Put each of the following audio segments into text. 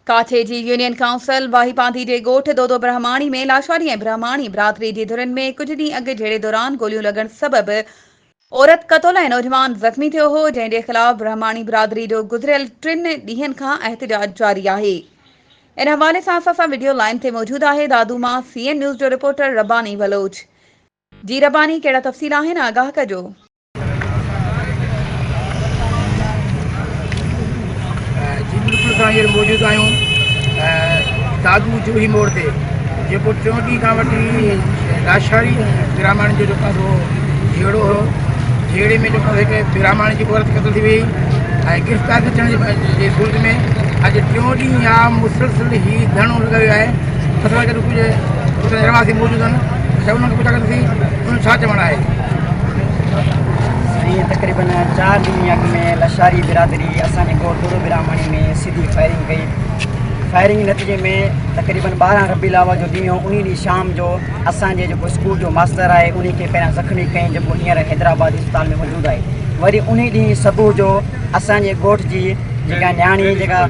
ڪاڇي جي union council Wahi Pandhi جي ڳوٺ دودو برهماڻي ۾ لاشاري ۽ برهماڻي برادري جي ڌرين ۾ ڪجهه ڏينهن اڳ جهيڙي دوران گوليون لڳڻ سبب عورت قتل ۽ نوجوان زخمي ٿيو هو، جنهن جي خلاف برهماڻي برادري جو گذريل ٽن ڏينهن کان احتجاج جاري آهي. ان حوالي سان اسان سان وڊيو لائين تي موجود آهي دادو مان سي اين نيوز جو رپورٽر رباني بلوچ. جي رباني ڪهڙا تفصيل آهن آگاهه ڪجو. جي بلڪل اسان هينئر موجود آهيون دادو جوهي موڙ تي جيڪو ٽيون ڏينهن کان وٺي لاشاري ۽ براهماڻي جو جيڪو سو جهيڙو هو جهيڙي ۾ جيڪو هڪ براهماڻي جي عورت قتل ٿي وئي ۽ گرفتار نه ٿيڻ جي صورت ۾ اڄ ٽيون ڏينهن آ مسلسل هي ڌرڻو لڳايو ويو آهي اسان سان گڏ ڪجهه اتان جا رهواسي موجود آهن اسان انهن کي پڇا ڪنداسين انهن ڇا چوڻ آهي. سائين تقريبن چار ڏينهن اڳ ۾ لشاري برادري اسان جي ڳوٺ دورو براهمڻي ۾ سڌي فائرنگ ڪئي فائرنگ جي نتيجي ۾ تقريبن 12 ربيع الاول جو ڏينهن هو انهي ڏينهن شام جو اسان جي جيڪو اسڪول جو ماستر آهي انهي کي پهريان زخمي ڪئين جيڪو هينئر حيدرآباد اسپتال ۾ موجود آهي وري انهي ڏينهن صبح جو اسان جي ڳوٺ جي جيڪا نياڻي جيڪا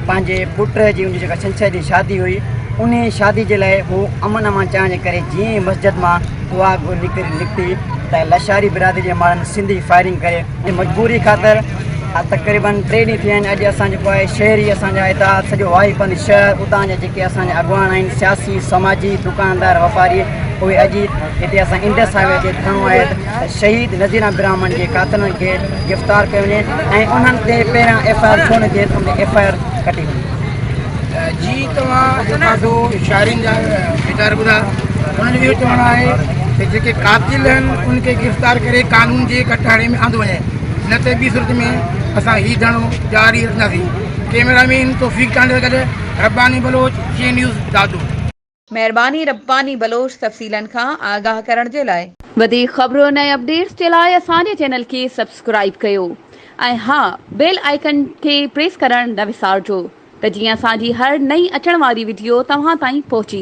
پنهنجي پٽ جي ان جي جيڪا ڇنڇر جي شادي هئي انهي شادي جي لاء هو امن امان چاهڻ جي ڪري جيئن ئي مسجد مان دعا گهر نڪري نڪتي ته لشاري برادري جي ماڻهن سنڌي فائرنگ ڪري مجبوري خاطر تقريبن ٽي ڏينهن ٿي ويا آهن اڄ اسان جيڪو آهي شهري اسان جا اتحاد سڄو وائي پنڌ شهر اتان جا جيڪي اسان جا اڳواڻ آهن سياسي سماجي دڪاندار واپاري اهي اڄ هتي اسان انڊس هاء وي تي ڌرڻو آهي ته شهيد نذير احمد براهمڻ جي قاتلن کي گرفتار ڪيو وڃي ۽ انهن تي پهريان ايف I R ڇو نه ٿئي ته ان تي ايف I R ڪٽي وڃي. جي توهان جيڪا سو شاعرين جا ويچار ٻڌا انهن جو اهو چوڻ آهي ته جيڪي قاتل آهن ان کي گرفتار ڪري قانون جي ڪٽهڙي ۾ آندو وڃي نه ته ٻي صورت ۾ اسان هي ڌرڻو جاري رکنداسين ڪيميرا مين توفيق چانڊيو سان گڏ رباني بلوچ جي نيوز دادو. مهرباني رباني بلوچ تفصيلن کان آگاهه ڪرڻ جي لاء. وڌيڪ خبرن ۽ اپڊيٽس جي لاء اسان جي چينل کي سبسڪرائيب ڪيو ۽ ها بيل آئيڪن کي پريس ڪرڻ نه وسارجو ته جيئن اسان جي هر نئين اچڻ واري وڊيو توهان تائين پهچي.